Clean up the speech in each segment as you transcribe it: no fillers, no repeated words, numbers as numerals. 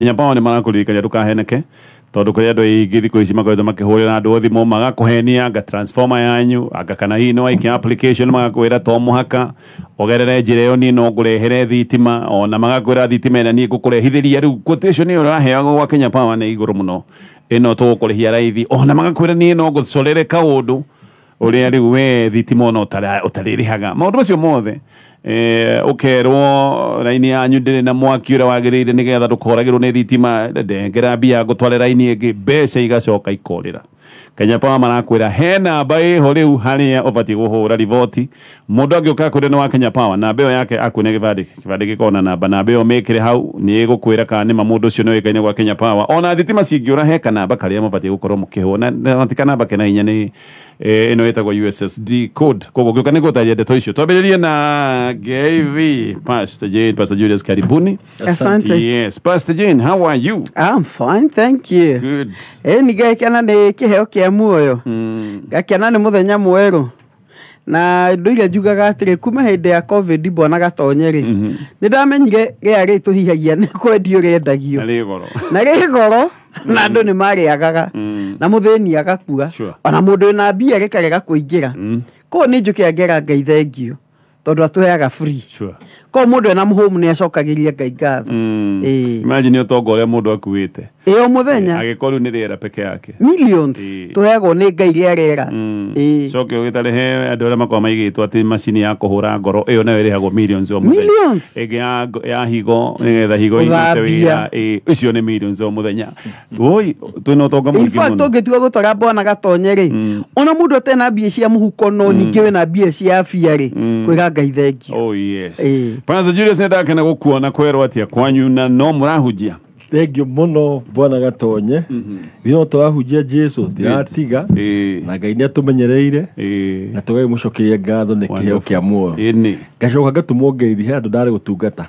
Kenya Power nĩ marakũririkania ndũkaheneke tondũ kũrĩ andũ aingĩ thikũ ici makoretwo makĩhũrĩra andũ thimũ magakũhenia anga transformer yanyu anga kana hihi nĩ waikia application magakwĩra to mũhaka ũgerere njĩra ĩyo, niĩ no ngũrehere thitima, ona magakwĩra thitima ĩrĩa niĩ ngũkũrehithĩria rĩu quotation ĩyo ũraheagwo gwa Kenya Power nĩ igũrũ mũno, ĩno tũgũkũrĩhia raithi, ona magakwĩra niĩ no ngũcorere kaũndũ ũrĩa rĩu we thitima ona ũtarĩrĩhaga maũndũ macio mothe. Ũkerwo raini yanyu ndĩrĩ na mwaki ũrĩa wagĩrĩire nĩgetha ndũkoragĩrwo nĩ thitima, ndengera mbia ngũtware raini ĩngĩ, mbeca igacoka ikorĩra. Kenya Power marakwĩra he namba ĩho rĩu harĩa ũbatiĩ kũhũra riboti. Mũndũ angĩũka akwĩre nĩ wa Kenya Power, namba ĩyo yake akuone gĩbandĩ, gĩbandĩ gĩkoragwo na namba, namba ĩyo mĩkĩre hau nĩ ĩgũkwĩra kana nĩma mũndũ ũcio nĩ ũĩkaine gwa Kenya Power. Ona thitima cingĩũra he kanamba karĩa mũbatiĩ gũkorwo mũkĩhũra, na ti kanamba kena hinya, nĩ ĩno ĩtagwo USSD code. Koguo ngĩũka nĩ ngũtaria ndeto icio. Twambĩrĩrie na KV Pastor Jane, Pastor Julius, karibuni. Asante. Yes, Pastor Jane, how are you? I'm fine, thank you. Good. Ĩ nĩ ngakena nĩ kĩheo kĩa muoyo, ngakena nĩ mũthenya mwerũ, na ndũire njugaga atĩrĩ, kuma hĩndĩ ya COVID, bwana Gatonye rĩ, nĩ ndamenyire rĩa rĩ tũhihagia nĩ kwendio rĩendagio. Na rĩ goro. Na rĩ goro, na andũ nĩ marĩagaga na mũthĩni agakua, ona mũndũ wĩna mbia rĩkarega kũingĩra. Koguo nĩ njũke ngera Ngai thengio tondũ atũheaga free. Koguo mũndũ ena mũhũmũ nĩ acokagĩria Ngai ngatho. Ĩĩ. Imagine ũtonga ũrĩa mũndũ akuĩte. Ĩ o mũthenya. Agĩkorwo nĩ rĩera peke yake. Millions. Tũheagwo nĩ Ngai rĩa rĩera. Ĩĩ. Coke ũgĩtare he andũ arĩa makoragwo maigĩtwo atĩ macini ya kũhũra ngoro ĩyo nayo ĩrĩhagwo millions o mũthenya. Millions. Ĩngĩ ya higo nĩgetha higo irute Gũthambia. wĩra, ĩĩ, icio nĩ millions o mũthenya. Oi, twĩna ũtonga In mũingĩ fact, mũno. ũngĩtua gũtwara bwana Gatonye rĩ, ona mũndũ atena mbia cia mũhuko no ningĩ wĩna mbia cia afia rĩ, kwĩra Ngai thengio. Oh yes. Ĩĩ. Pastor Julius, nĩ ndakena gũkuona, kwerwo atĩa kwanyu na no mũrahunjia? Thengio mũno, bwana Gatonye. Ithuĩ no tũrahunjia Jesu, tiratiga, na Ngai nĩ atũmenyereire na tũgagĩmũcokeria ngatho nĩ kĩheo kĩa muoyo. Ĩni. Ngacoka ngatũmwo ngeithi he andũ ndarĩ gũtungata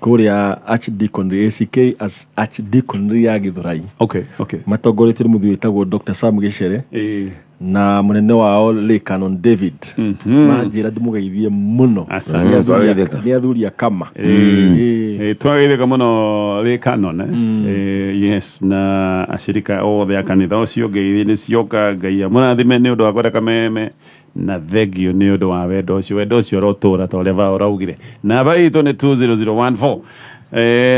kũrĩa Archdeaconry, ACK as Archdeaconry ya Gĩthũrai, matongoretio nĩ mũthuri wĩtagwo Dr. Sam Gĩcere na mũnene wao Lay Canon David. Manjĩra ndĩmũgeithie mũno. Asante. Nĩ athuri a kama. Ĩĩ. Twageithĩka mũno rĩ Canon, eh? Yes, na ashirika othe a kanitha ũcio, ngeithi nĩ cioka. Ngai amũrathime nĩ ũndũ wa kwenda kameme, na thengio nĩ ũndũ wa wendo ũcio, wendo ũcio ũrotũra ta ũrĩa bao ũraugire. Namba itũ nĩ 20014.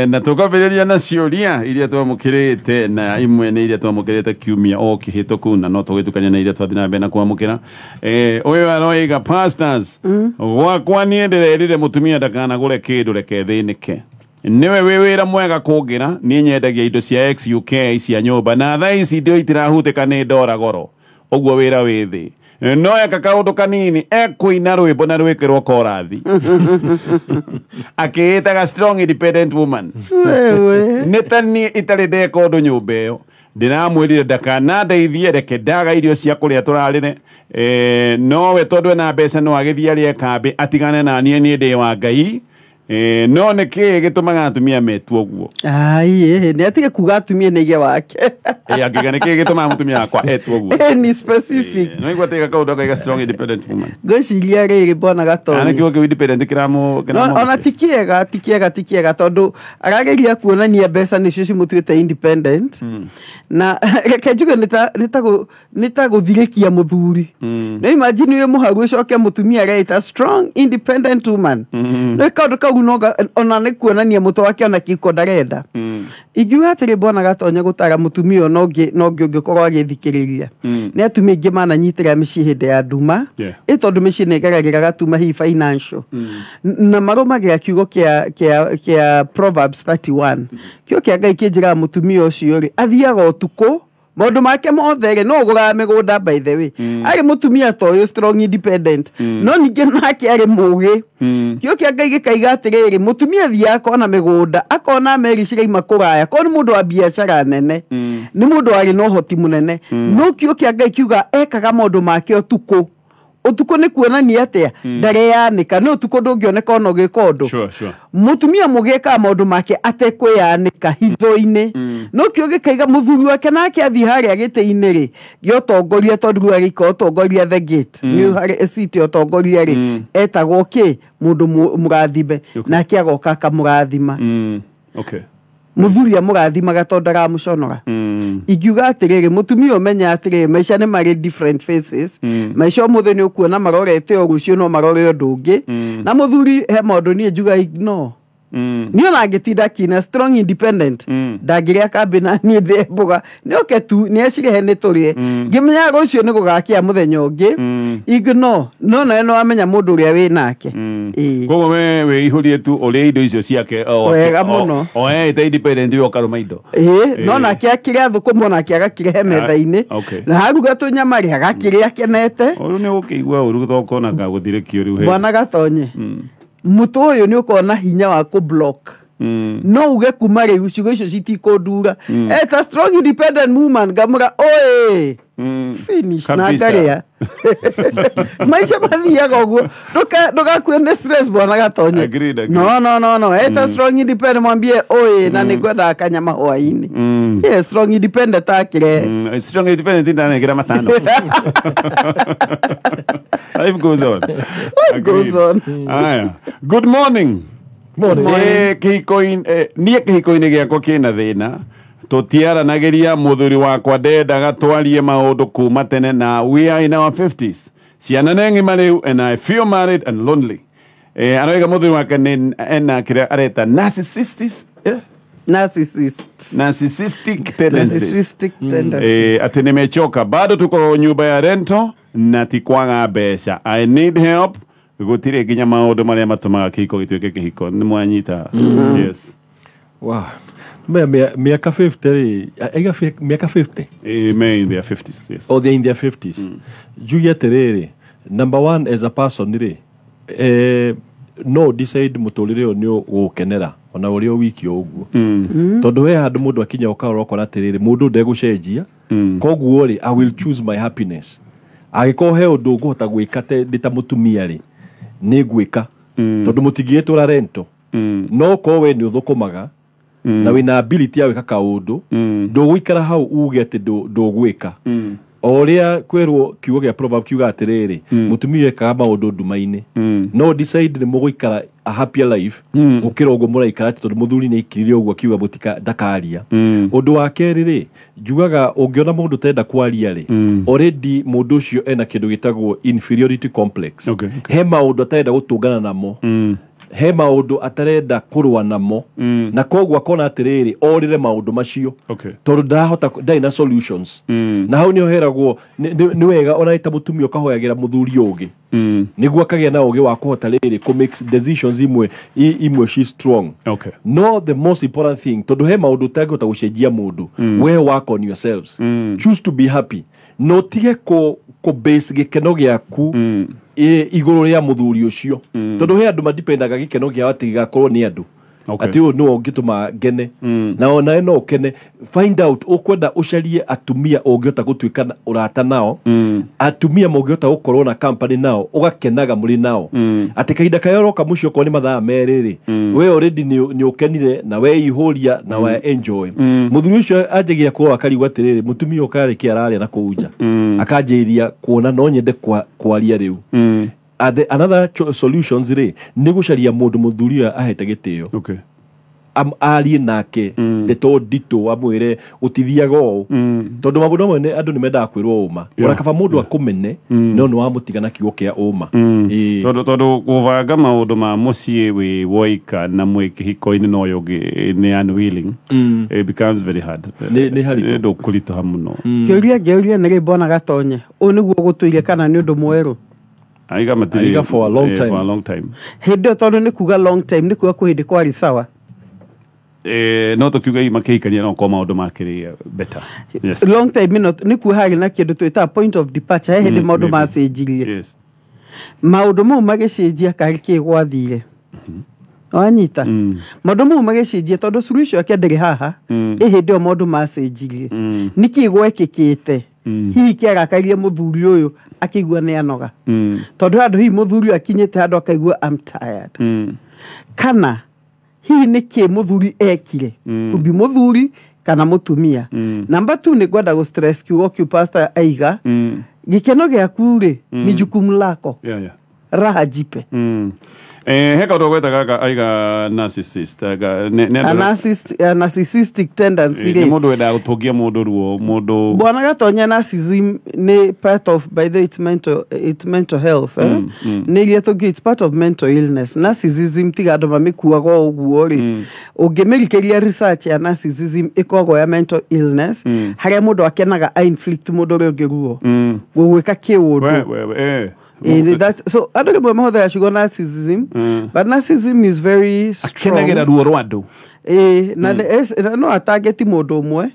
Na tũkambĩrĩria na ciũria iria twamũkĩrĩte, na imwe nĩ iria twamũkĩrĩte kiumia o kĩhĩtũku, na no tũgĩtukania na iria twathiĩ na mbere na kwamũkĩra. Ũyũ aroiga, "Pastors, gwakwa niĩ ndĩrerire mũtumia ndakanagũre kĩndũ, reke thĩnĩke, nĩwe wĩ wĩra mwega kũngĩra. Niĩ nyendagia indo cia XUK cia nyũmba, na thaa ici indo itirahutĩka nĩ ndora goro ũguo wĩra wĩ thĩ, no eka kaũndũ kanini ekũina rwĩmbo na rwĩkĩrwo korathi akĩĩtaga strong independent woman. Wewe. Nĩ ta niĩ itarĩ ndeka ũndũ nyũmba ĩyo. Ndĩramwĩrire ndakanandeithie, reke ndaga irio cia kũrĩa tũrarĩre. Nowe tondũ ena mbeca no agĩthiĩ arĩe kambĩ atigane na niĩ, niĩ ndĩ wa Ngai. No nĩ kĩĩ gĩtũmaga atumia metuo ũguo?" Ai, nĩ atige kuga atumia nĩ ige wake. Angĩga nĩ kĩĩ gĩtũmaga mũtumia wakwa etuo ũguo. Ĩ, ni specific. No igua tiga kaũndũ akaiga strong independent woman. Ngwĩciria rĩrĩ, bwana Kana Gatonye, kiugo kĩu independent kĩramũ No, kĩramũ ona ti kĩega, ti kĩega, ti kĩega, tondũ arageria kuonania mbeca nĩcio cimũtuĩte independent, na reke njuge nĩ ta gũthirĩkia mũthuri. No imagine wĩ mũharu ũcoke mũtumia areita strong independent woman. No kaũndũ kau no ona nĩ kuonania mũtwe wake ona kĩko ndarenda. Ingiuga atĩrĩ, bwana Gatonye, gũtara mũtumia ũyũ no ũngĩ ũngĩkorwo agĩthikĩrĩria, nĩ atumia aingĩ mananyitĩra mĩciĩ hĩndĩ ya nduma. Ĩ tondũ mĩciĩ nĩ ĩgeragĩra gatuma hihi financial. Na marũmagĩra kiugo kĩa Proverbs 31. Kiugo kĩa Ngai kĩnjĩraga mũtumia ũcio rĩ, athiaga ũtukũ maũndũ make mothe rĩ, no ũgũraga mĩgũnda. By the way, arĩ mũtumia ta ũyũ strong independent, no ningĩ nake arĩ mũgĩ. Kiugo kĩa Ngai gĩkaiga atĩrĩrĩ, mũtumia athiaga akona mĩgũnda, akona meri ciraima kũraya, korwo nĩ mũndũ wa biacara nene, nĩ mũndũ warĩ na ũhoti mũnene, no kiugo kĩa Ngai kiuga ekaga maũndũ make ũtukũ. Ũtukũ nĩ kuonania atĩa? Ndareyanĩka, nĩ ũtukũ ndũngĩoneka ona ũgĩka ũndũ. Mũtumia mũgĩ ekaga maũndũ make atekwĩyanĩka hitho-inĩ, no kĩo gĩkaiga mũthuri wake nake athiĩ harĩa gĩtĩ-inĩ rĩ gĩa ũtongoria, tondũ rĩu agĩikara ũtongoria, the gate nĩ harĩ seat ya ũtongoria rĩ, etagwo kĩ? Mũndũ mũrathime. Nake agoka akamũrathima. Muthuri amurathimaga tondu ndaramuconora. Ingiuga atiriri mutumia umenya atiriri maica ni mari different faces. Maica umuthi ni ukuona marorete o rucio no marore undu ungi. Na muthuri he maundu nie njuga ignore. Niyo nangitinda kina strong independent. Ndangiria kambi na nie ndĩe mboga nĩoke tu nĩacirehe nĩ tũrĩe. Ngĩmenya rũciũ nĩ gũgakĩa mũthenya ũngĩ. Ignore no nawe nĩ wamenya mũndũ ũrĩa wĩ nake. Koguo we wĩihũrie tu ũrĩe indo icio ciake wega mũno. Oete independent we ũkarũma indo. No nake akĩrĩa thũkũma onake agakĩrehe metha-inĩ. Na haruga tũnyama rĩ agakĩrĩa akenete. Ũru nĩ ũkĩigua ũru thokona gagũthirĩkio rĩu. Bwana Gatonye. Mutu uyu ni ukona hinya wa ku block. No uge kuma riu ciugo icio citikundura. Eta strong independent woman ngamura oe. Finish na ngaria. Maisha mathiaga uguo. Ndugakue ni stress bwana Gatonye. Agreed. No. Eta strong independent mwambie oe na ningwendaga kanyama hwaini. Yeah, strong independent akire. Strong independent ndanengera matano. Life goes on. Life goes on. Aya. Good morning. Morning. Niĩ kĩhiko-inĩ gĩakwa kĩna thĩna. Tũtiaranageria mũthuri wakwa ndendaga twarie maũndũ kuma tene na we are in our 50s. Ciana nĩ ng'ima rĩu and I feel married and lonely. Aroiga mũthuri wake nĩ ena kĩrĩa areta narcissistic. Narcissistic tendencies. Narcissistic tendencies. Ati nimechoka bado tuko nyumba ya rento na ti kwaga mbeca. I need help. Gutire nginya maundu maria matumaga kihiko gituike kihiko ni mwanyita. Yes. Wow. Miaka 50 ri aiga miaka 50. May in their 50s. Yes. Oh, they're in their 50s. Njuge atiriri, number one as a person ri no decide muturire uyu ni ugukenera ona uria wiki uguo. Tondu he handu mundu akinya ukarora ukora atiriri mundu ndegucenjia. Koguo ri I will choose my happiness. Agikorwo he undu nguhota gwika ndi ta mutumia ri ni ngwika tondu mutingĩtũra rento. No korwo we ni uthukumaga na wina ability ya gwika kaundu ndũgũikara hau uge ati ndũgwĩka. O ũrĩa kwĩrwo kiugo gĩa proverb kiuga atĩrĩrĩ mũtumia ekaga maũndũ nduma-inĩ. No decide nĩ mũgũikara a happier life gũkĩra ũguo mũraikara atĩ tondũ mũthuri nĩ aikirire ũguo akiuga mũtika ndakaria. Ũndũ wa kerĩ rĩ njugaga ũngĩona mũndũ tenda kwaria rĩ already mũndũ ũcio ena kĩndũ gĩtagwo inferiority complex. He maũndũ atarenda gũtũngana namo. He maũndũ atarenda kũrũa namo. Na koguo akona atĩrĩrĩ orĩre maũndũ macio. Tondũ ndahota ndarĩ na solutions. Na hau nĩho heragwo nĩ wega ona ta mũtumia ũkahoyagĩra mũthuri ũgĩ. Nĩguo akagĩa na ũgĩ wa kũhota rĩrĩ kũ make decisions imwe she strong. No the most important thing tondũ he maũndũ ũtangĩhota gũcenjia mũndũ. We work on yourselves. Choose to be happy. No tige kũ base gĩkeno gĩaku igũrũ rĩa mũthuri ũcio. Tondũ he andũ madipendaga gĩkeno kĩao atĩ gĩgakorwo nĩ andũ. Atĩ ũyũ nĩwe ũngĩtũma ngene. Na onawe no ũkene. Find out ũkwenda ũcarie atumia ũngĩhota gũtuĩka ũrata nao. Atumia mũngĩhota gũkorwo na company nao ũgakenaga mũrĩ nao. Atĩ kahinda karĩa ũroka mũciĩ okorwo nĩ mathaa merĩ rĩ we already nĩ ũkenire na weihũria na we enjoy. Mũthuri ũcio anjagia kuoa akarigwo atĩrĩrĩ mũtumia ũyũ karĩ kĩ ararĩa na kũu nja. Akanjĩrĩria kuona no nyende kwaria rĩu. Another solutions rĩ nĩ gũcaria mũndũ mũthuri ũyũ ahete gĩtĩo. Arie nake ndeto nditũ amwĩre ũtithiaga ũũ. Tondũ maũndũ mamwe andũ nĩ mendaga kwĩrwo ũma. Ona kaba mũndũ akũmene no nĩ wamũtiga na kiugo kĩa ũma. Tondũ gũbanga maũndũ ma mũciĩ wĩ woika na mwĩ kĩhiko-inĩ na ũyũ ũngĩ nĩ unwilling. It becomes very hard. Nĩ haritũ. Nĩ ũndũ mũno. Kĩũria ngĩũria nĩ rĩ Bwana Gatonye ũũ nĩguo gũtũire kana nĩ ũndũ mwerũ? Aiga for a long time. For a long time. Hĩndĩ ĩyo tondũ nĩ kuga long time nĩ kuga kwĩ hĩndĩ kwarĩ sawa. No tũkiuga makĩhikania no korwo maũndũ makĩrĩ better. Yes. Long time ĩno nĩ kuo harĩ na kĩndũ twĩtaga point of departure. He hĩndĩ maũndũ macenjirie. Yes. Maũndũ mau magĩcenjia karĩ kĩ gwathire. Wanyita. Maũndũ mau magĩcenjia tondũ solution yake ndĩrĩ haha. Ĩ hĩndĩ ĩyo maũndũ macenjirie. Nĩkĩ gwekĩkĩte? Hihi kĩarakarie mũthuri ũyũ akĩigua nĩ anoga. Tondũ handũ hihi mũthuri ũyũ akinyĩte handũ akaigua I'm tired. Kana hihi nĩkĩ mũthuri ekire? Kumbi mũthuri kana mũtumia. Number 2 nĩ ngwenda gũ stress kiugo kĩu pastor aiga. Gĩkeno gĩaku rĩ ni jukumu lako. Raha jipe. He kaũndũ gweta gaka aiga narcissist a narcissistic tendency nĩ mũndũ wendaga gũtũngia mũndũ ruo mũndũ Bwana Gatonya narcissism nĩ part of, by the way, it's mental health, nĩ iria tũngĩ, it's part of mental illness. Narcissism tiga andũ mamĩkuaga o ũguo rĩ, ũngĩmĩrikĩria research ya narcissism ĩkoragwo ya mental illness, harĩa mũndũ akenaga a inflict mũndũ ũrĩa ũngĩ ruo, gũgwĩka kĩũndũ. So andũ rĩmwe mahũthagĩra ciugo narcissism, but narcissism is very strong. Akenagĩra ruo rwa andũ. Na no atageti mũndũ ũmwe,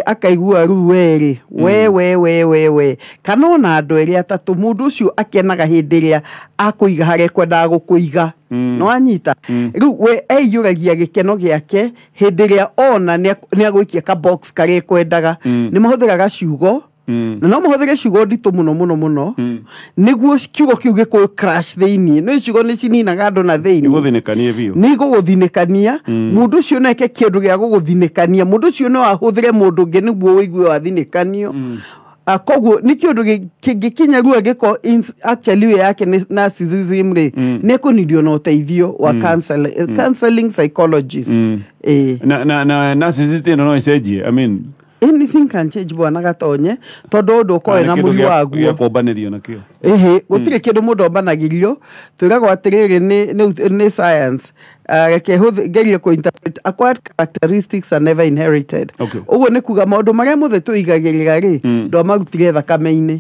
akaigua rĩu werĩ we we we we we kana ona andũ erĩ atatũ, mũndũ ũcio akenaga hĩndĩ ĩrĩa akũiga harĩa ekwendaga gũkũiga. No anyita rĩu we eiyũragia gĩkeno gĩake hĩndĩ ĩrĩa ona nĩ agũikia ka box karĩa ekwendaga. Nĩ mahũthĩraga ciugo, na no mahũthĩre ciugo nditũ mũno mũno mũno, nĩguo kiugo kĩu gĩkũ crash thĩiniĩ. No ciugo nĩ cininaga andũ na thĩiniĩ, igũthinĩkanie biũ, nĩ igũgũthinĩkania. Mũndũ ũcio no eke kĩndũ gĩa gũgũthinĩkania, mũndũ ũcio no ahũthĩre mũndũ ũngĩ nĩguo ũigue wathinĩkanio. Koguo nĩ kĩũndũ kĩngĩkinya ruo gĩko actually we yake nĩ narcissism rĩ, nĩ ekũnidio na ũteithio wa counseling psychologist. Na narcissist ĩno no ĩcenjie, I mean anything can change Bwana Gatonye, tondũ ũndũ ũkoragwo na mũri waguo gĩa nakĩo. Ĩhĩ, gũtirĩ kĩndũ mũndũ ombanagĩrio, twĩragwo atĩrĩrĩ nĩ science. Reke ngerie kũ interpret acquired characteristics are never inherited. Ũguo nĩ kuga maũndũ marĩa mothe tũigagĩrĩra rĩ, ndwamarutire thakame-inĩ,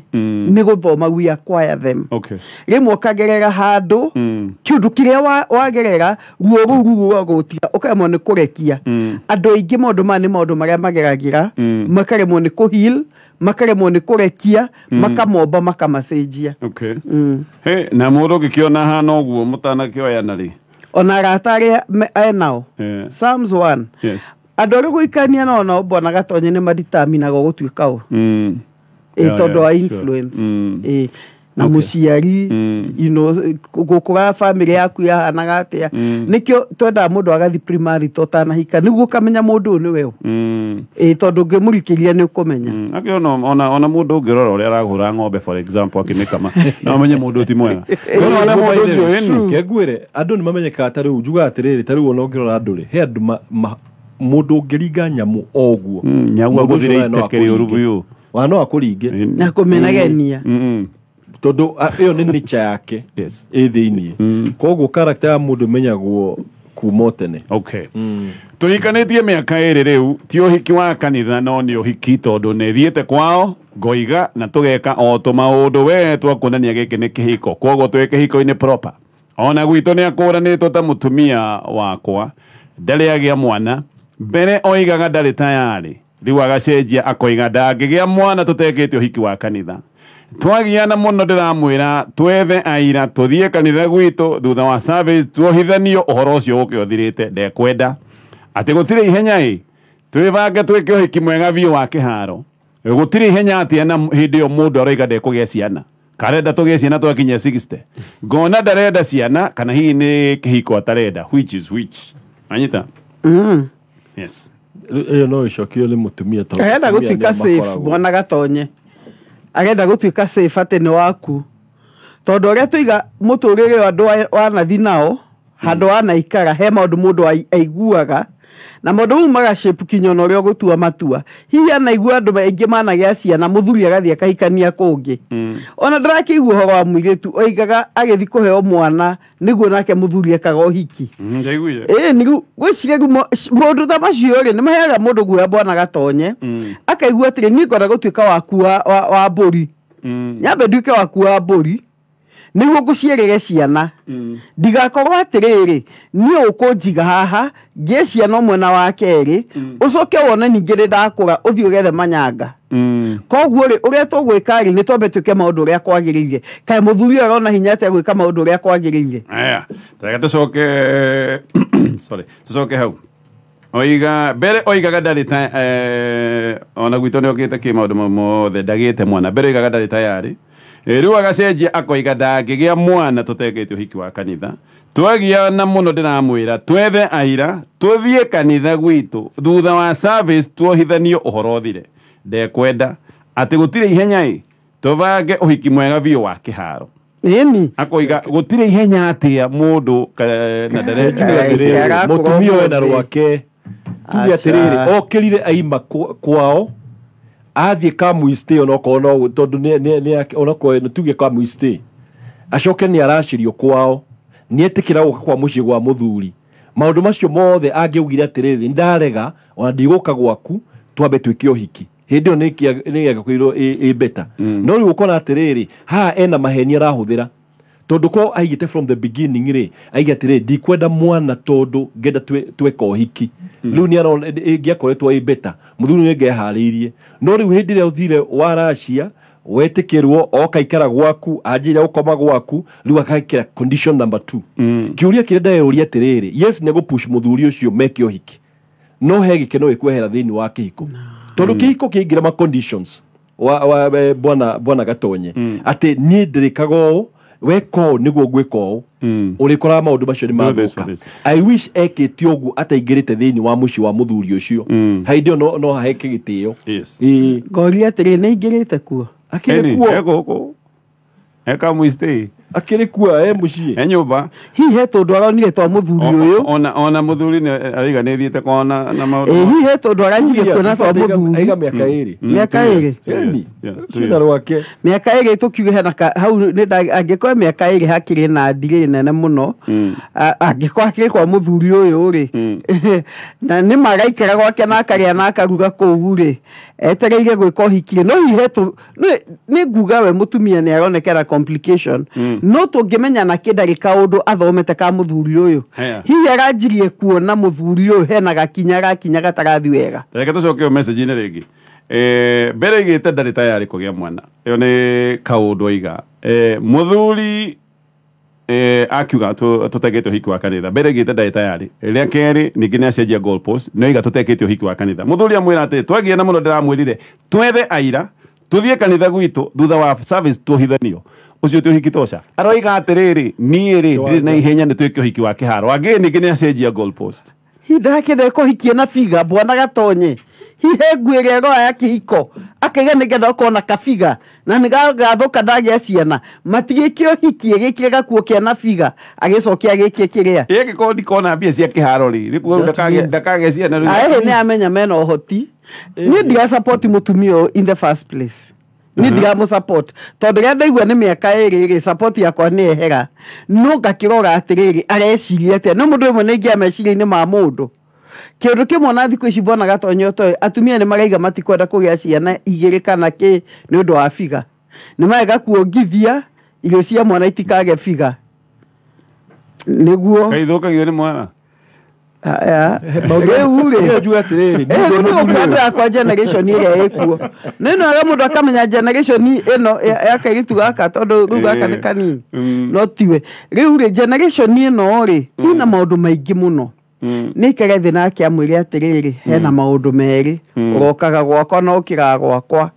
nĩ gũthoma, we acquire them. Rĩmwe ũkagerera handũ, kĩũndũ kĩrĩa wagerera ruo rũu ruo rũgũtiga, ũkaremwo nĩ kũrekia. Andũ aingĩ maũndũ maya nĩ maũndũ marĩa mageragĩra, makaremwo nĩ kũheal, makaremwo nĩ kũrekia, makamomba, makamacenjia. He na mũndũ ũngĩkĩona hana ũguo mũtanakĩoyana rĩ, ona arata arĩa enao, Psalms 1, andũ arĩa gũikania nao nao Bwana Gatonye nĩ maditaminaga gũtuĩka ũ, tondũ wa influence, na mũciari, you know, gũkũra family yaku yahanaga atĩa. Nĩkĩo twendaga mũndũ agathiĩ primary to ũtanahika, nĩguo ũkamenya mũndũ ũyũ nĩwe ũ, tondũ ũngĩmũrikĩria nĩ ũkũmenya. Ona mũndũ ũngĩrora ũrĩa aragũra ng'ombe for example akĩmĩkama, no amenye mũndũ ti mwega. Ona mũndũ ũcio ĩni kengwĩre andũ nĩ mamenyekaga ta rĩu njugaga atĩrĩrĩ, ta rĩu ona ũngĩrora andũ rĩ, he andũ mũndũ ũngĩringa nyamũ o ũguo, nyau agũthire iteke rĩũru biũ, wa no akũringe na kũmĩnegenia, tondũ ĩyo nĩ nature yake ĩ thĩiniĩ. Koguo character ya mũndũ ĩmenyagwo kuma tene. Tũhikanĩtie mĩaka ĩrĩ rĩu, ti ũhiki wa kanitha no nĩ ũhiki tondũ nĩ thiĩte kwao ngoiga na tũgeka o tũmaũndũ we twakuonania gĩkĩ nĩ kĩhiko, koguo twĩ kĩhiko-inĩ proper. Ona gwitũ nĩ akũranĩtwo ta mũtumia wakwa, ndarĩ agĩa mwana, mbere oigaga ndarĩ tayarĩ, rĩu agacenjia akoiga ndangĩgĩa mwana tũtekĩte ũhiki wa kanitha. Twagiana mũno ndĩramwĩra twethe aira tũthiĩ kanitha gwitũ thutha wa service tuohithanio ũhoro ũcio ũke ũthirĩte, ndekwenda atĩ gũtirĩ ihenya ĩ, twĩbange twĩke ũhiki mwega biũ wa kĩharo. Gũtirĩ ihenya atĩa na hĩndĩ ĩyo mũndũ aroiga ndekũgĩa ciana, karenda tũgĩe ciana twakinya 60, ngona ndarenda ciana kana hihi nĩ kĩhiko atarenda, which is which. Anyita? Yes. Ĩyo no ĩcokio nĩ mũtumia tondũ arenda gũtuĩka safe Bwana Gatonye, arenda gũtuĩka safe atĩ nĩ waku, tondũ ũrĩa tũiga mũtũrĩre wa andũ wanathi nao handũ wanaikara, he maũndũ mũndũ aiguaga na maũndũ mau magashape kinya ona ũrĩa ũgũtua matua. Hihi anaigua andũ aingĩ managĩa ciana, mũthuri agathiĩ akahikania kũngĩ. Ona ndĩrakĩigua ũhoro wa mũirĩtu oigaga agĩthiĩ kũheo mwana nĩguo nake mũthuri ekaga ũhiki. Ĩĩ, gwĩciria maũndũ ta macio rĩ, nĩ maheaga mũndũ guoya Bwana Gatonye, akaigua atĩrĩ niĩ ngwenda gũtuĩka waku wa mbũri, nyambe nduĩke waku wa mbũri nĩguo ngũciarĩre ciana, ndigakorwo atĩrĩrĩ niĩ ũkũnjiga haha ngĩe ciana ũmwe na wa kerĩ, ũcoke wone ningĩ nĩ ndakũra ũthiĩ ũgethe manyanga. Koguo rĩ, ũrĩa tũgwĩka rĩ, nĩ twambe twĩke maũndũ ũrĩa kwagĩrĩire. Kaĩ mũthuri ũyũ arona hinya atĩa gwĩka maũndũ ũrĩa kwagĩrĩire? Aya, reke tũcoke sorry, tũcoke hau. Oiga mbere oigaga ndarĩ ta ona gwitũ nĩ okĩte kĩ maũndũ mothe ndagĩte mwana, mbere oigaga ndarĩ tayarĩ, rĩu agacenjia akoiga ndangĩgĩa mwana tũtekĩte ũhiki wa kanitha. Twagiana mũno ndĩramwĩra twethe aira tũthiĩ kanitha gwitũ thutha wa service tuohithanio ũhoro ũthire, ndekwenda atĩ gũtirĩ ihenya ĩ, tũbange ũhiki mwega biũ wa kĩharo. Ĩni. Akoiga gũtirĩ ihenya atĩa mũndũ na Arakũra Mũtumia ũmũthĩ. wena rwake tuge Aca. atĩrĩrĩ, okĩrire aima kwao athiĩ kamwistĩ, onokorwo no tondũ onokorwo nĩ tuge kamwistĩ, acoke nĩ aracirio kwao, nĩ etĩkĩra gũka kwa mũciĩ gwa mũthuri. Maũndũ macio mothe angĩaugire atĩrĩrĩ, ndarega ona ndigũka gwaku, twambe twĩke ũhiki, hĩndĩ ĩyo nĩ yagakorirwo ĩ better. No rĩu ũkona atĩrĩrĩ, haha ena maheni arahũthĩra, tondũ ko aigĩte from the beginning rĩ, aige atĩrĩrĩ, ndikwenda mwana tondũ ngenda tweka ũhiki. Rĩu nĩ arona ĩngĩakoretwo ĩ better, mũthuri nĩ ngeharĩirie. No rĩu hĩndĩ ĩrĩa ũthire waracia wetĩkĩrwo okaikara gwaku, anjĩra gũkoma gwaku, rĩu agekĩra condition number 2. Kĩũria kĩrĩa ndeyũria atĩrĩrĩ, yes, nĩ gũpush mũthuri ũcio meke ũhiki, no he gĩkeno gĩkwehera thĩinĩ wa kĩhiko, tondũ kĩhiko kĩingĩra ma conditions wa bwana Gatonye atĩ niĩ ndĩrĩkaga ũũ, weka ũũ nĩguo ngwĩka ũũ, ũrĩkoraga maũndũ macio nĩ Do this for mathũka. this. I wish ekĩte ũguo ataingĩrĩte thĩinĩ wa mũciĩ wa mũthuri ũcio. Hĩndĩ ĩyo no haheke gĩtĩo. Ĩĩ. Ngoria atĩrĩ, nĩ aingĩrĩte kuo? Akĩrĩ Ĩni, kuo. e gũkũ e kamwistĩ. Akĩrĩ kuo, e mũciĩ. E nyũmba. Hihi he tũndũ aronire twa mũthuri ũyũ? Ona mũthuri nĩ araiga nĩ thiĩte kona na maũndũ. Ĩ, hihi he tũndũ aranjirie kuona twa mũthuri? Aiga mĩaka 2. Mĩaka Two 2. years, two Ĩni, years, yeah, 2 ciĩna years. rwake. Mĩaka 2 tũkiuge hena hau nĩ angĩkorwo mĩaka 2 hakĩrĩ na ndirĩ nene mũno. Angĩkorwo hakĩrĩ kwa mũthuri ũyũ rĩ, na nĩ maraikara gwake na akarĩa na akaruga kũu rĩ, etereire gwĩka ũhiki rĩ, no hihi he nĩ nguga we mũtumia nĩ aronekera complication. No tũngĩmenya na kĩ ndarĩ kaũndũ athomete ka mũthuri ũyũ. Haya. Hihi aranjirie kuona mũthuri ũyũ hena gakinya gakinya gatarathi wega. Reke tũcoke o message-inĩ rĩngĩ. Mbere igĩte ndarĩ tayarĩ kũgĩa mwana, ĩyo nĩ kaũndũ aiga. Mũthuri akiuga tũtekĩte ũhiki wa kanitha, mbere igĩte ndarĩ tayarĩ. Rĩa kerĩ ningĩ nĩ acenjia goal post, nĩ oiga tũtekĩte ũhiki wa kanitha. Mũthuri amwĩra atĩ twagiana mũno, ndĩramwĩrire twethe aira tũthiĩ kanitha gwitũ, thutha wa service tũhithanio, ũcio ti ũhiki tosha. Aroiga atĩrĩrĩ, niĩ rĩ ndirĩ na ihenya, nĩ twĩke ũhiki wa kĩharo. Angĩ ningĩ nĩ acenjia goal post. Hihi ndakĩenda kũhikia na figa bwana Gatonye? Hihi nguo ĩrĩa ĩroya ya kĩhiko akaiga nĩgetha okorwo na kabiga na nĩgathũka ndagĩa ciana, matigĩke ũhiki ĩgĩkire gakuo kĩa na figa agĩcokia agĩkie kĩrĩa. Ĩ angĩkorwo ndikona mbia cia kĩharo rĩ, nĩ kuga rĩu That means- ndakagĩa ciana rĩu. Aĩhĩ nĩ amenya mena ũhoti. Niĩ ndiga support mũtumia ũyũ in the first place, niĩ ndigamũ support tondũ rĩrĩa ndaigua nĩ mĩaka 2 rĩ, support yakwa nĩ ehera. No ngakĩrora atĩrĩrĩ, areciria atĩa? No mũndũ ĩmwe nĩ aingĩra meciria-inĩ ma mũndũ. Kĩũndũ kĩmwe na thikũ ici mbona Gatonye ũtoĩ, atumia nĩ maraiga matikwenda kũgĩa ciana 2 kana kĩ nĩ ũndũ wa figa, nĩ marega kuongithia irio cia mwana itikage figa nĩguo. Kaithũkagio nĩ mwana. Aya. Rĩu rĩ, Ĩyo njuge atĩrĩrĩ, nĩ gũkua andũ akwa generation ĩrĩa ĩkuo nĩ no wega mũndũ akamenya generation ĩno ya kairĩtu gaka, tondũ rĩu gaka nĩ kanini. No tiwe rĩu rĩ, generation ĩno rĩ ina maũndũ maingĩ mũno. Nĩ ikare thĩ nake amwĩre atĩrĩrĩ, hena maũndũ merĩ, ũrokaga gwakwa na ũkĩraga gwakwa.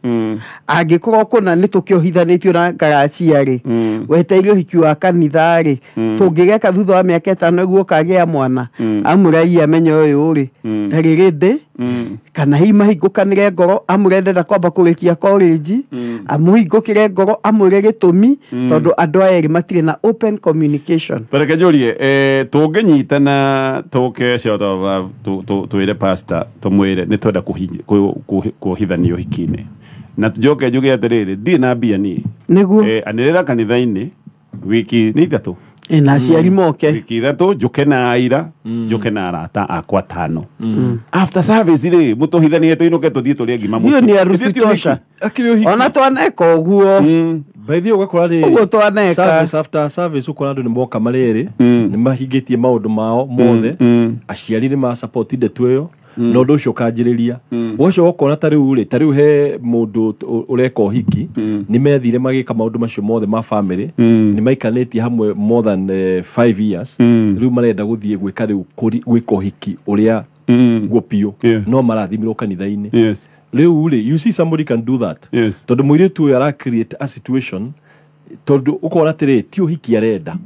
Angĩkorwo kũna nĩ tũkĩohithanĩtio na ngaracia rĩ, wetereire ũhiki wa kanitha rĩ, tũngĩgeka thutha wa mĩaka 5 nĩguo ũkagĩa mwana. Amũre ai amenye ũyũ rĩ ndarĩ rĩndĩ, kana hihi mahingũkanĩre ngoro, amũre ndenda kwamba kũrĩkia college, amũhingũkĩre ngoro, amwĩre gĩtũmi, tondũ andũ aya erĩ matirĩ na open communication. Reke njũrie, tũngĩnyitana tũke Shout of Love, twĩre pastor, tũmwĩre nĩ twenda kũhithania ũhiki-inĩ, na njoke njuge atĩrĩrĩ, ndirĩ na mbia niĩ. Nĩguo. Anĩrĩra kanitha-inĩ wiki nĩ 3. Na aciari moke. Wiki 3, njũke na aira, njũke na arata akwa 5, after service rĩ mũtũhithanie tũinũke tũthiĩ tũrĩe ngima Hiyo mũciĩ. ni harusi Ithuĩ ti ũhiki. tosha. Akĩrĩ ũhiki. Ona twaneka ũguo. By the way, ũgakora rĩ, Ũguo twaneka. service after service ũkora andũ nĩ moka marĩ erĩ, nĩ mahingĩtie maũndũ mao mothe, aciari nĩ ma support ndeto ĩyo, na ũndũ ũcio ũkanjĩrĩria. Ũgacoka ũkona ta rĩu rĩ, ta rĩu he mũndũ ũreka ũhiki, nĩ methire magĩka maũndũ macio mothe ma family, nĩ maikanĩtie hamwe more than 5 years, rĩu marenda gũthiĩ gwĩka rĩu gwĩka ũhiki ũrĩa guo biũ, no marathimirwo kanitha-inĩ. Rĩu rĩ, you see, somebody can do that, tondũ mũirĩtu ũyũ ara create a situation, tondũ ũkona atĩrĩ, ti ũhiki arenda,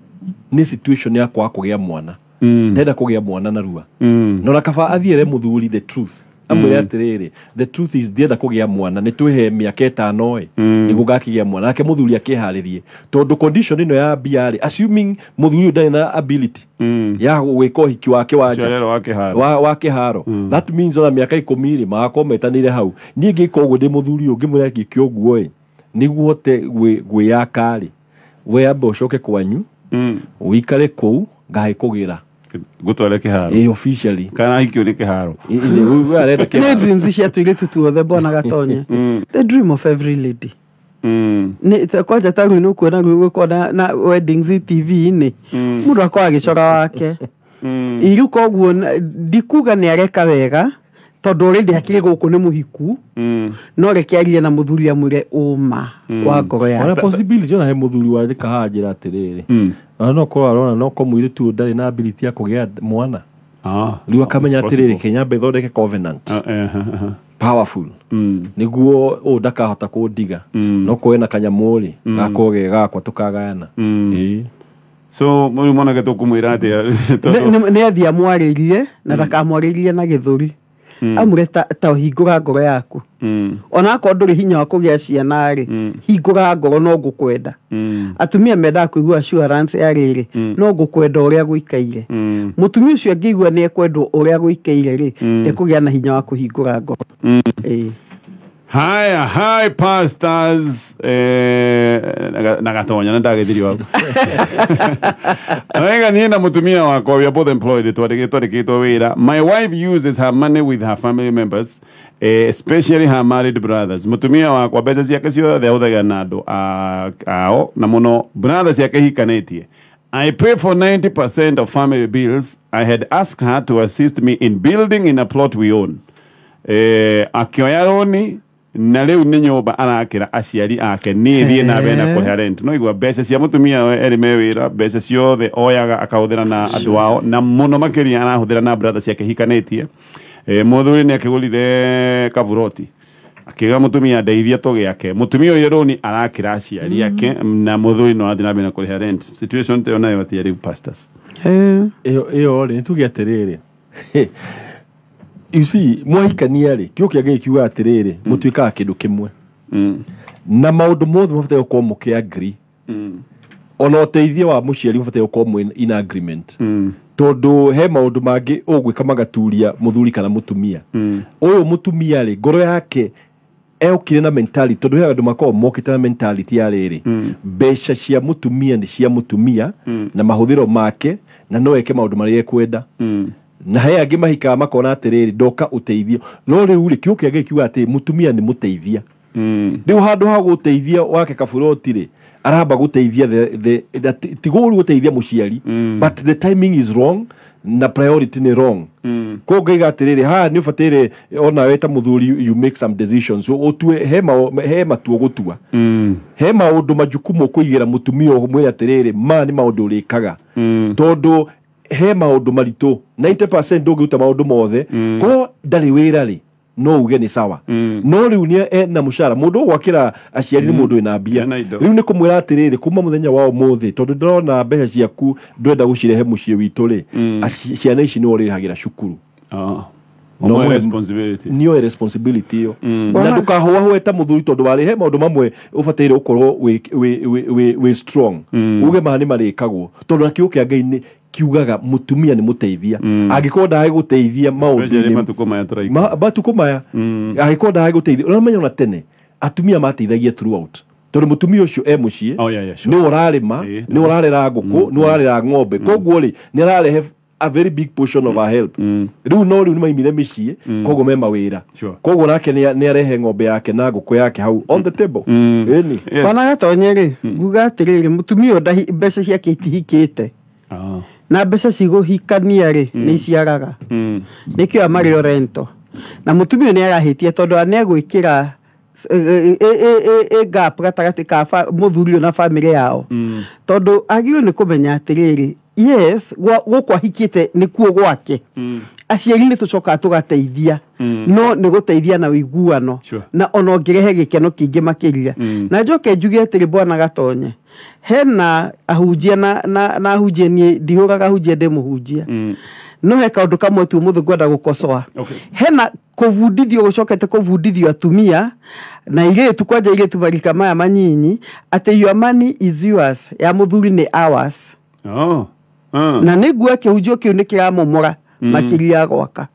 nĩ situation ya kwaga kũgĩa mwana. Ndenda kũgĩa mwana narua, na ona kaba athiĩre mũthuri the truth. Amwĩre atĩrĩrĩ, the truth is ndienda kũgĩa mwana, nĩ twĩhe mĩaka 5 ĩ nĩguo ngakĩgĩa mwana. Nake mũthuri akĩharĩrie, tondũ condition ĩno ya mbia rĩ, assuming mũthuri ũyũ ndarĩ na ability ya gwĩka ũhiki wake wa nja wa kĩharo, that means ona mĩaka 10 rĩ magakorwo metanĩire hau. Niĩ ngĩka ũguo ndĩ mũthuri ũyũ ngĩmwĩra ngĩke ũguo ĩ nĩguo hote gwĩyaka rĩ, we amba ũcoke kwanyu ũikare kũu ngagĩkũgĩra gutware kiharo officially kana hikio ni kiharo nĩ dreams cia tũirĩtu tuothe bwana Gatonye. The dream of every lady. Nĩ kwanja ta rĩu nĩ ũkuona rĩu gũkorwo na weddings TV-inĩ mũndũ akorwo agĩcora wake iru koguo ndikuga nĩ areka wega tondũ already akĩrĩ gũkũ nĩ mũhiku no reke arie na mũthuri amwĩre ũma wa ngoro yake. Ona possibility ona he mũthuri wa kaha njĩra atĩrĩrĩ, ona no korwo arona no ko mũirĩtu ũyũ ndarĩ na ability ya kũgĩa mwana, rĩu akamenya atĩrĩrĩ, Kenya ithondeke covenant powerful nĩguo ũũ ndakahota kũndiga, no korwo ena kanyamũ rĩ gakorwo ge gakwa tũkagayana. So mũrĩ mwanake tũkũmwĩra atĩa? Nĩ athiĩ amwarĩrie na ndakamwarĩrie na gĩthũri, amwĩre ta hingũra ngoro yaku, ona akorwo ndũrĩ hinya wa kũgĩa ciana rĩ, hingũra ngoro no ngũkwenda. Atumia mendaga kũigua assurance ya rĩrĩ, no ngũkwenda ũrĩa gũikaire. Mũtumia ũcio angĩigua nĩ ekwendwo ũrĩa gũikaire rĩ, ndekũgĩa na hinya wa kũhingũra ngoro. Haya, hi pastors na Gatonya na ndagĩthirio hau. Arega niĩ na mũtumia wakwa, we are both employed, twandĩkĩtwo wĩra. My wife uses her money with her family members, especially her married brothers. Mũtumia wakwa mbeca ciake ciothe ahũthagĩra na andũ ao na mũno brothers ciake hikanĩtie. I pay for 90% of family bills. I had asked her to assist me in building in a plot we own. Akĩoya roni na rĩu nĩ nyũmba arakĩra aciari ake, niĩ thiĩ na mbere na kũrĩha rent. No igua mbeca cia mũtumia we erĩ me wĩra, mbeca ciothe oyaga akahũthĩra na andũ ao, na mũno makĩria arahũthĩra na brother ciake hikanĩtie. Mũthuri nĩ akĩgũrire kaburoti akiuga mũtumia ndeithia tũgĩake. Mũtumia ũyũ roni arakĩra aciari ake na mũthuri no athiĩ na mbere na kũrĩha rent. Situation ta ĩyo nayo atĩa rĩu pastors? Ĩyo rĩ, nĩ tuge atĩrĩrĩ, you see, mwahikania rĩ, kĩo kĩa Ngai kiuga atĩrĩrĩ, mũtuĩkaga kĩndũ kĩmwe na maũndũ mothe mabataire gũkorwo mũkĩ agree. Ona ũteithio wa mũciari mũbataire gũkorwo mwĩ in agreement, tondũ he maũndũ mangĩ ũgwĩka magaturia mũthuri kana mũtumia. Ũyũ mũtumia rĩ, ngoro yake eokire na mentality, tondũ he andũ makoragwo mokĩte na mentality ya rĩrĩ, mbeca cia mũtumia nĩ cia mũtumia na mahũthĩro make, na no eke maũndũ marĩa ekwenda. Na he angĩ mahikaga makona atĩrĩrĩ, ndoka ũteithio. No rĩu rĩ, kĩo kĩa Ngai kiuga atĩ mũtumia nĩ mũteithia. Rĩu handũ ha gũteithia wake kaburoti rĩ, aramba gũteithia ti gũũru gũteithia mũciari, but the timing is wrong na priority nĩ wrong. Koguo ngaiga atĩrĩrĩ, haha nĩ ũbataire ona we ta mũthuri you make some decisions, ũtue he matua gũtua, he maũndũ majukumu ũkũigĩra mũtumia ũmwĩre atĩrĩrĩ, ma nĩ maũndũ ũrĩkaga, tondũ he maũndũ maritũ 90% ndũngĩruta maũndũ mothe. Ko ndarĩ wĩra rĩ, no uge nĩ sawa, no rĩu nĩ ena mũcara. Mũndũ ũgwakĩra aciari nĩ mũndũ wĩna mbia. Rĩu nĩ kũmwĩra atĩrĩrĩ, kuma mũthenya wa ũmũthĩ, tondũ ndĩrona mbeca ciaku ndwenda gũcirehe mũciĩ witũ rĩ, ciana ici nĩ ũrĩhagĩra cukuru. Nĩoe responsibility ĩyo, na ndũkahũahũe ta mũthuri, tondũ warĩhe maũndũ mamwe ũbataire ũkorwo wĩ strong, uge maya nĩ marĩkagwo, tondũ na kiugo kĩa Ngai nĩ kiugaga mũtumia nĩ mũteithia. Angĩkorwo ndagũteithia maũndũ-inĩ matukũ maya, angĩkorwo ndagũteithia, ũramenya ona tene atumia mateithagia throughout, tondũ mũtumia ũcio e mũciĩ nĩ ũrarĩma, nĩ ũrarera ngũkũ, nĩ ũrarera ng'ombe, koguo rĩ nĩ ararehe a very big portion of our help. Rĩu no rĩu nĩ maimire mĩciĩ, koguo me mawĩra, koguo nake nĩ arehe ng'ombe yake na ngũkũ yake hau on the table. Ĩni Bwana Gatonye rĩ, nguga atĩrĩrĩ, mũtumia ũyũ mbeca ciake itihikĩte na mbeca cigũhikania rĩ nĩ iciaraga, nĩkĩo amarĩo rento. Na mũtumia nĩ arahĩtia tondũ nĩ egwĩkĩra gap gatagatĩ ka mũthuri ũyũ na bamĩrĩ yao, tondũ agĩrĩirwo nĩ kũmenya atĩrĩrĩ, yes, gũkũ ahikĩte nĩkuo gwake, aciari nĩ tũcokaga tũgateithia, no nĩ gũteithia na ũiguano, na ona ũngĩrehe gĩkeno kĩingĩ makĩria. Na njoke njuge atĩrĩ bwana Gatonye, hena ahunjia na ahunjia, niĩ ndihũraga ahunjia, ndĩ mũhunjia. No he kaundu kamwe tu muthu ngwenda gukocoa. Hena kuvundithio gucokete kuvundithio atumia na iretu kwanja iretu marika maya manyinyi ati your money is yours ya muthuri ni ours. Na niguo kihunjio kiu ni kiramomora makiria gwaka.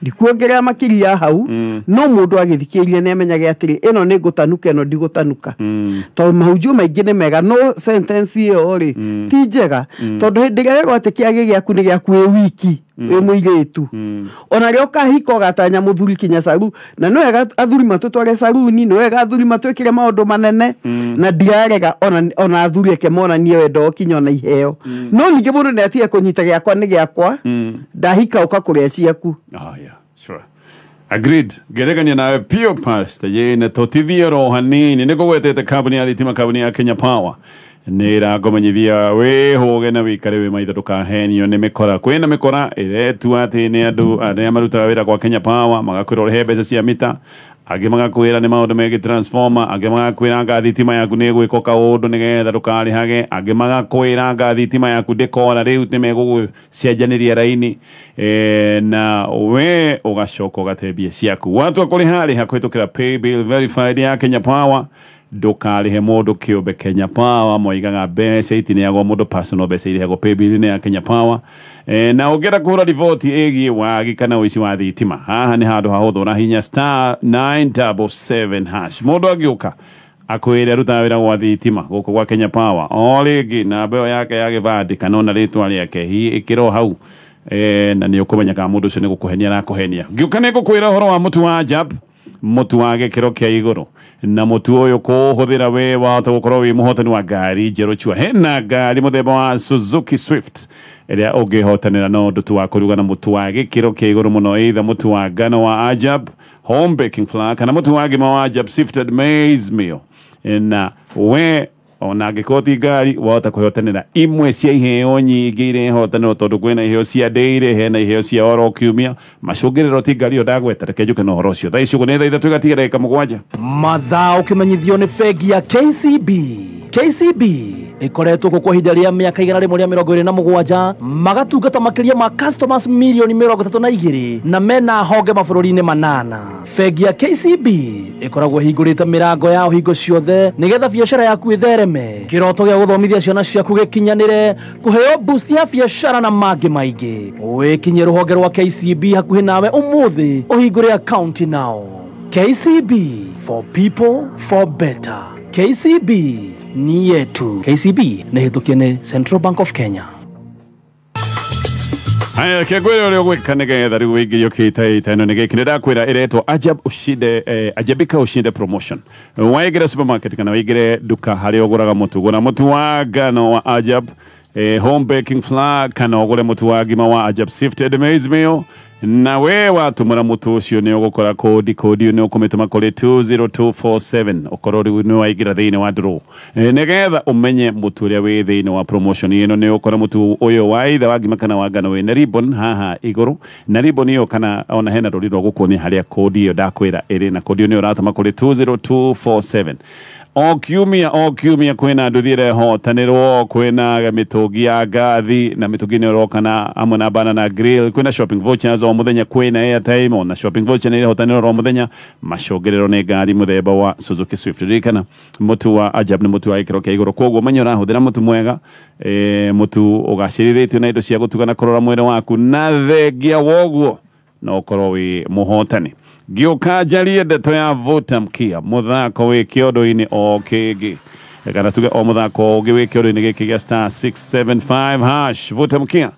Ndikuongerera makiria hau no mundu agithikiria ni amenyage atiri ino ni ngutanuka ino ndigutanuka. Tondu mahunjio maingi ni mega no sentence iyo ri ti njega tondu hindi ĩrĩa werwo ati kiage giaku ni giaku wi wiki wi muiretu ona ria ukahika ugatanya muthuri kinya saru na no wega athuri matutware saruni no wega athuri matwikire maundu manene na ndirarega ona athuri eke monanie wendo kinya ona iheo no ningi mundu ni atige kunyita giakwa ni giakwa ndahika uka kuria ciaku. Yeah, sure. Agreed. Geregania nawe pio pastor yene totithio ro hanini niko gwetete kambuni ya thitima kambuni ya Kenya Power nä ĩrakũmenyithia wĩhũge na wĩikare wĩ maitho ndũkahenio nĩ mĩkora. Kwĩna mĩkora ĩretua atĩ nĩ andũ arĩa marutaga wĩra kwa Kenya Power magakwĩra ũrĩhe mbeca cia mita, angĩ magakwĩra nĩ maũndũ megiĩ transformer, angĩ magakwĩra anga thitima yaku nĩ ĩgwĩkwo kaũndũ nĩgetha ndũkarĩhage, angĩ magakwĩra anga thitima yaku ndĩkora rĩu nĩ megũgũcenjanĩria raini na we ũgacoka ũgate mbia ciaku. Watua kũrĩha rĩha kũhĩtũkĩra paybill verified ya Kenya Power. Ndũkarĩhe mũndũ kĩũmbe. Kenya Power moigaga mbeca itineagwo mũndũ personal, mbeca irĩhagwo paybill-inĩ ya Kenya Power. Na ũngĩenda kũhũra riboti ĩgiĩ wagi kana ũici wa thitima, haha nĩ handũ hahũthũ na hinya star 977 hash. Mũndũ angĩũka akwĩre arutaga wĩra gwa thitima gũkũ gwa Kenya Power, o rĩngĩ namba ĩyo yake ya gĩbandĩ kana ona rĩtwa rĩake hi ĩkĩrwo hau na nĩ ũkũmenya kana mũndũ ũcio nĩ gũkũhenia arakũhenia. Ngĩũka nĩ ngũkwĩra ũhoro wa mũtu wa Ajab, mũtu wa gĩkĩro kĩa igũrũ na mũtu ũyũ kũũhũthĩra we wahota gũkorwo wĩ mũhotani wa ngari njerũ chua. Hena ngari mũthemba wa Suzuki Swift ĩrĩa ũngĩhotanĩra na ũndũ tu wa kũruga na mũtu wa gĩkĩro kĩa igũrũ mũno, either mũtu wa ngano wa Ajab home baking flour kana mũtu wa ngima wa Ajab sifted maize meal. Na we ona angĩkorwo ti ngari wahota kwĩhotanĩra imwe cia iheo nyingĩ irehotanĩrwo tondũ kwĩna iheo cia ndĩire, hena iheo cia oro kiumia macũngĩrĩro ti ngari ĩyo ndagweta. Reke njũke na ũhoro ũcio thaa ici ũguo nĩ thaa 3 gatiga ndagĩka 7. Mathaa ũkĩmenyithio nĩ bengi ya KCB. KCB ikoretwo gũkũ ihinda rĩa mĩaka 127 magatungata makĩria ma customers milioni 32 na mena honge mabũrũri-inĩ 8. Bengi ya KCB ĩkoragwo ĩhingũrĩte mĩrango yao hingo ciothe nĩgetha biacara yaku ĩthereme, kĩroto gĩa gũthomithia ciana ciaku gĩkinyanĩre, kũheo boost ya biacara na mangĩ maingĩ. Wĩkinyie rũhonge rwa KCB hakuhĩ nawe ũmũthĩ ũhingũre akaunti nao. KCB, for people for better. KCB ni yetu. KCB nĩ hĩtũkie nĩ Central Bank of Kenya. Haya kĩngwĩra ũrĩa ũgwĩka nĩgetha rĩu wĩingĩrio kĩhĩtahĩtano nĩ gĩkĩ. Nĩndakwĩra ĩretwo Ajab Ushinde, Ajabika Ushinde promotion. Waingĩra supermarket kana waingĩre nduka harĩa ũgũraga mũtu, gũra mũtu wa ngano wa Ajab home baking flour kana ũgũre mũtu wa ngima wa Ajab sifted maize meal, na we watũmũra mũtu ũcio nĩ ũgũkora kodi nĩ ũkũmĩtũma kũrĩ 20247 ũkorwo rĩu nĩ waingĩra thĩinĩ wa draw nĩgetha ũmenye mũtu ũrĩa wĩ thĩinĩ wa promotion ĩno. Nĩ ũkora mũtu ũyũ wa either wa ngima kana wa ngano wĩna ribbon haha igũrũ, na ribbon ĩyo kana ona hena rũri rwa gũkuonia harĩa kodi ĩyo ndakwĩra ĩrĩ, na kodi ĩyo nĩ ũratũma kũrĩ 20247. O kiumia kwĩna nduthi ĩrehotanĩrwo, kwĩna mĩtũngi ya ngathi na mĩtũngi nĩ ĩroka na hamwe na banana grill, kwĩna shopping vouchers o mũthenya, kwĩna airtime ona shopping voucher nĩ ĩrehotanĩrwo o mũthenya. Macũngĩrĩro nĩ ngari mũthemba wa Suzuki Swift. Ririkana mũtu wa Ajab nĩ mũtu wa gĩkĩro kĩa igũrũ, koguo menya ũrahũthĩra mũtu mwega, mũtu ũgacĩrithĩtio na indo cia gũtuga na kũrora mwĩrĩ waku, na thengia woguo no ũkorwo wĩ mũhotani. Ngĩũka njarie ndeto ya vuta mkia, mũthako wĩ kĩondo-inĩ o kĩngĩ kana tuge o mũthako ũngĩ wĩ kĩondo-inĩ gĩkĩ gĩa star 675 hash. Vuta mkia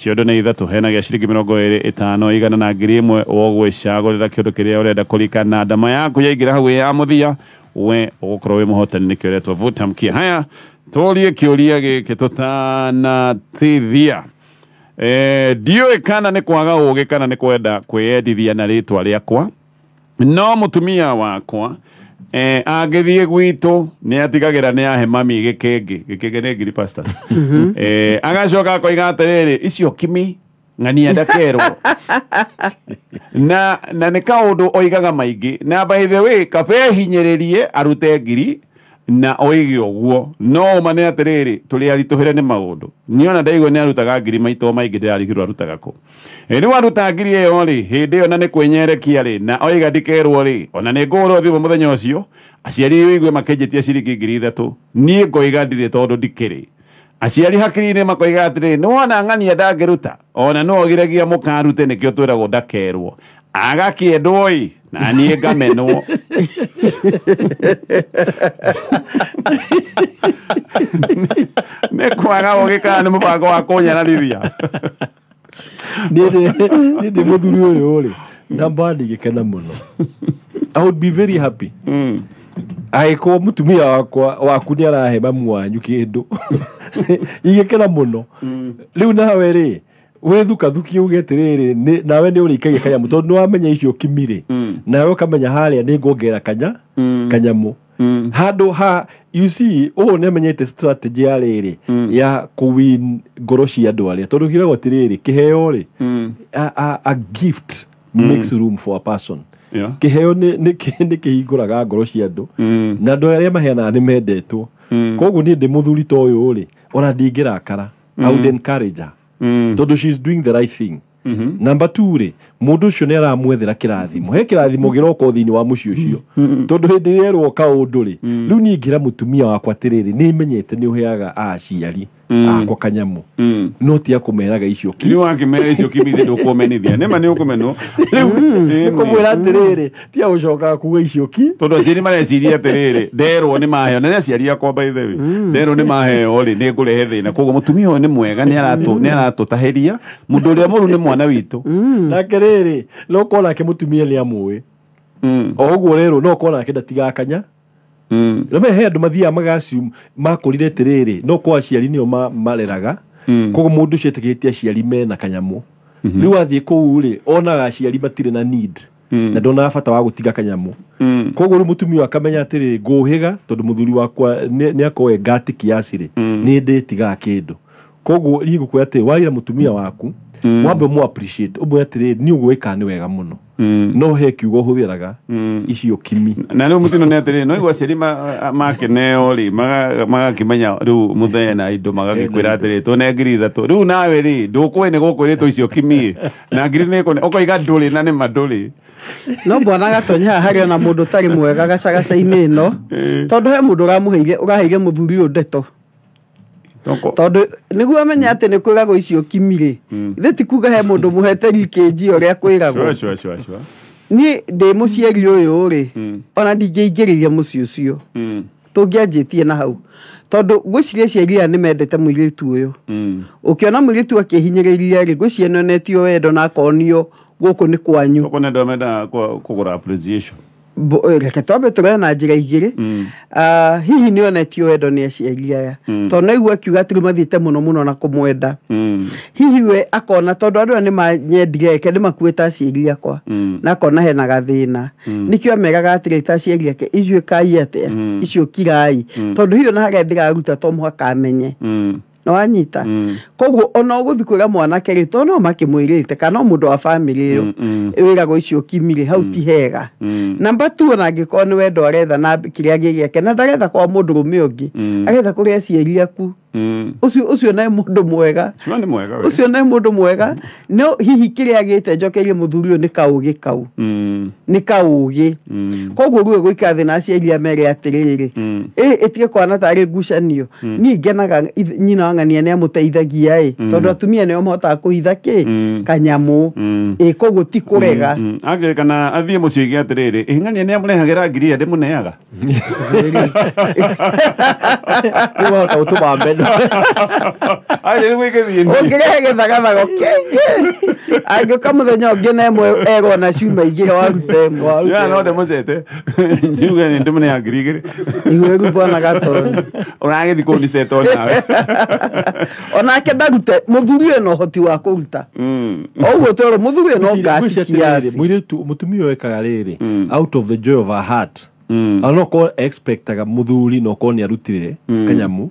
ciondo nĩ 3, hena gĩa ciringi 25, 100 na 1000. Ũgwĩcagũrĩra kĩondo kĩrĩa ũrenda kũrika na ndama yaku yaingĩra hau ya mũthia we ũgũkorwo wĩ mũhotani. Nĩkĩo ĩretwo vuta mkia. Haya tũrie kĩũria gĩkĩ tũtanatithia. Ndiũĩ kana nĩ kwaga ũgĩ kana nĩ kwenda kwĩyendithia na rĩtwa rĩakwa, no mũtumia wakwa angĩthiĩ gwitũ nĩ atigagĩra nĩ ahe mami gĩkĩngĩ. Gĩkĩngĩ nĩ ngiri pastors. Agacoka akoiga atĩrĩrĩ, icio kimi ng'ania ndakerwo. Na nĩ kaũndũ oigaga maingĩ, na by the way kabe hinyĩrĩrie arute ngiri Na oige ũguo no ma nĩ atĩrĩrĩ tũrĩ aritũhĩre nĩ maũndũ niĩ ona ndaigua nĩ arutaga ngiri maita maingĩ ndĩrarigirwo arutaga kũ. Rĩu aruta ngiri ĩyo rĩ hĩndĩ ĩyo na nĩ kwĩnyerekia rĩ na oiga ndikerwo rĩ ona nĩ ngũhũrwo thimũ mũthenya ũcio aciari wĩigue makĩnjĩtia ciringi 3,000 niĩ ngoiga ndirĩ tondũ ndikĩrĩ. Aciari hakiri-inĩ makoiga atĩrĩrĩ nĩ wona ng'ania ndangĩruta ona no ogiragia mũkarute nĩkĩo twĩragwo ndakerwo agakĩendwo ĩ na niĩ ngamenwo. Nĩ kwaga ũgĩ kana nĩ mũbango wa kũnyararithia. Niĩ ndĩ mũthuri ũyũ rĩ namba ndingĩkena mũno. I would be very happy. Angĩkorwo mũtumia wakwa waku nĩ arahe mamu wanyu kĩndũ ingĩkena mũno. Rĩu nawe rĩ wĩthukathukie uge atĩrĩrĩ nawe nĩ ũrĩikagia kanyamũ tondũ nĩ wamenya icio kimi rĩ nawe ũkamenya harĩa nĩ nguongerera kanyamũ handũ ha you see ũũ nĩ amenyete strategy ya rĩrĩ ya kũwin ngoro cia andũ arĩa tondũ kĩragwo atĩrĩrĩ kĩheo rĩ a gift makes room for a person. Kĩheo nĩ kĩhingũraga ngoro cia andũ na andũ arĩa maheanaga nĩ mendetwo. Koguo niĩ ndĩ mũthuri ta ũyũ rĩ ona ndingĩrakara. I would encourage her tondũ she is doing the right thing. Number 2 rĩ mũndũ ũcio nĩ aramwethera kĩrathimo he kĩrathimo gĩroka thĩinĩ wa mũciĩ ũcio tondũ hĩndĩ ĩrĩa erwo kaũndũ rĩ rĩu niĩ ngĩra mũtumia wakwa atĩrĩrĩ nĩ menyete nĩ ũheaga aciari akwa kanyamũ no ti akũmeraga icio ki rĩu akĩmera icio kimi thĩ ndũkũmenithia nĩma nĩ ũkũmenwo rĩu nĩ kũmwĩra atĩrĩrĩ ti agũcokaga kuga icio ki tondũ aciari mareciria atĩrĩrĩ nderwo nĩ maheo na nĩ aciari akwa by the way nderwo nĩ maheo rĩ nĩ ngũrehe thĩna koguo mũtumia ũyũ nĩ mwega nĩ aratũtahĩria mũndũ ũrĩa mũru nĩ mwana witũ. Nake rĩrĩ no korwo nake mũtumia nĩ amũĩ o ũguo rĩrũ no korwo nake ndatigakanya. Rĩmwe he andũ mathiaga magacium makũrire atĩrĩrĩ no kwa aciari nĩo mareraga koguo mũndũ ũcio etĩkĩtie aciari mena kanyamũ rĩu athiĩ kũu rĩ onaga aciari matirĩ na need na ndonaga bata wa gũtiga kanyamũ koguo rĩu mũtumia akamenya atĩrĩrĩ ngũhĩga tondũ mũthuri wakwa nĩ akorwo e ngati kiasi rĩ nĩ ndĩtigaga kĩndũ koguo niĩ ngũkwĩra atĩrĩ warĩra mũtumia waku wambe ũmũ appreciate ũmwĩre atĩrĩrĩ niĩ ũguo wĩkaga nĩ wega mũno no he kiugo ũhũthĩraga icio kimi na rĩu mũtino nĩ atĩrĩrĩ no igua aciari makeneo rĩ magakĩmenya rĩu mũthee na indo magagĩkwĩra atĩrĩrĩ tũne 3,000 rĩu nawe rĩ ndũkũĩ nĩ gũkwĩrĩtwo icio kimi na ngiri nĩ ũkoiga ndũrĩ na nĩ ma ndũrĩ. No bwana Gatonya haha harĩ ona mũndũ ũtarĩ mwega gacagaca-inĩ ĩno tondũ he mũndũ ũraheire mũthuri ũyũ ndeto tondũ nĩguo amenye atĩ nĩ kwĩragwo icio kimi rĩ ithe ti kuga he mũndũ mũhete rikĩnji ũrĩa kwĩragwo. Niĩ ndĩ mũciari ũyũ rĩ ona ndingĩingĩrĩria mũciĩ ũcio tũngĩanjĩtie na hau tondũ ngwĩciria aciari aya nĩ mendete mũirĩtu ũyũ. Ũkĩona mũirĩtu akĩhinyĩrĩria rĩ ngwĩciria nĩonetio wendo na akonio gũkũ nĩ kwanyu. Gũkũ nĩ andũ mendaga kũgũra appreciation. Reke twambe tũrore na njĩra igĩrĩ. Hihi nĩ onetio wendo nĩ aciari aya tondũ no aigua akiuga atĩ rĩu mathiĩte mũno mũno na kũmwenda. Hihi we akona tondũ andũ aya nĩ manyendire eke nĩ makuĩte aciari akwa na akona hena gathĩna nĩkĩo ameraga atĩrĩ ta aciari ake icuĩ kai atĩa icio kirai tondũ hihi ona harĩa ndĩraruta to mũhaka amenye no wanyita. Koguo ona ũgũthiĩ kwĩra mwanake rĩ to no makĩmwĩrĩte kana no mũndũ wa bamĩrĩ ĩyo wĩragwo icio kimi rĩ hau ti hega. Namba 2 ona angĩkorwo nĩ wendo aretha na kĩrĩa gĩ gĩake na ndaretha kwa mũndũrũme ũngĩ aretha kũrĩ aciari aku ũcio nĩ mũndũ mwega. Ũcio nĩ mũndũ mwega no hihi kĩrĩa agĩte njokerie mũthuri ũyũ nĩ kaũgĩ kau nĩ kaũgĩ koguo rĩu gũikara thĩ na aciari amere atĩrĩrĩ ĩtige kwana tarĩ ngucanio niĩ ngenaga nyina wa ng'ania nĩ amũteithagia ĩ tondũ atumia nĩo mahotaga kũhitha kĩ kanyamũ ĩ koguo ti kũrega. Actually kana athiĩ mũciĩ oige atĩrĩrĩ ĩ ng'ania nĩ amũrehagĩra ngiri ĩrĩa ndĩmũneaga rĩu wahota gũtũma meno ũngĩrehe gĩthagathago kĩingĩ angĩũka mũthenya ũngĩ na ĩmwe erwo na ciuma igĩrĩ waruta ĩmwe no ndĩmũcete njuge nĩ ndĩmũneaga 2,000 igue rĩu bwana Gatonya ũragĩthiĩ kũndiceta onawe onake ndarute mũthuri ũyũ ena ũhoti wa kũruta oguo twerwo mũthuri ena ngati kiasi. Mũirĩtu mũtumia wekaga rĩrĩ out of the joy of her heart Ona no korwo expectaga muthuri no korwo nĩ arutire kanyamu,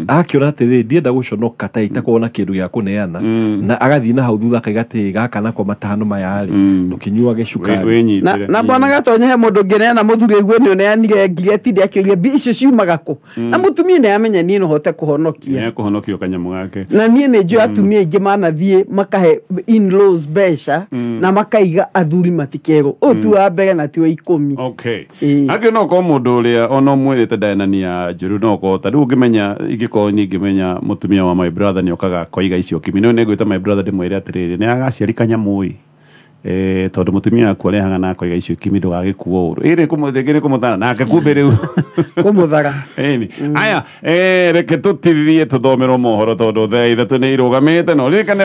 akiona atĩrĩrĩ, ndienda gũconoka ta itakorwo na kĩndũ gĩa kũneana, na agathiĩ na hau thutha akaiga atĩ gaka nako matano maya rĩ, ndũkĩnyuage cukari. Wĩnyitĩre. Na bwana Gatonye, he mũndũ ũngĩneana mũthuri aigue nĩ ũneanire ngiri, atinde akĩũria mbia icio ciumaga kũ, na mũtumia nĩ amenya niĩ no hote kũhonokia. Nĩekũhonokio kanyamũ gake. Na niĩ nĩ njũĩ atumia aingĩ manathiĩ makahe in-laws mbeca na makaiga athuri matikerwo ũyũ ti wa mbere na ti wa 10. Okay. Ĩĩ. Angĩ no korwo mũndũ ũrĩa ona ũmwĩrĩte ndenania njũru, no korwo ta rĩu ũngĩmenya, ingĩkorwo niĩ ngĩmenya mũtumia wa my brother nĩ okaga akoiga icio kimi, no nĩngwĩta my brother ndĩmwĩre atĩrĩrĩ, nĩ agaciari kanyamũ ĩ, tondũ mũtumia waku arehaga na akoiga icio kimi, ndũgagĩkua ũru ĩrĩ rĩngĩ nĩ kũmũthara nake kumbe rĩu kũmũthara. Ĩni aya, reke tũtithie tũthomerwo mohoro tondũ thaa 3 nĩ irũgamĩte, no ririkane.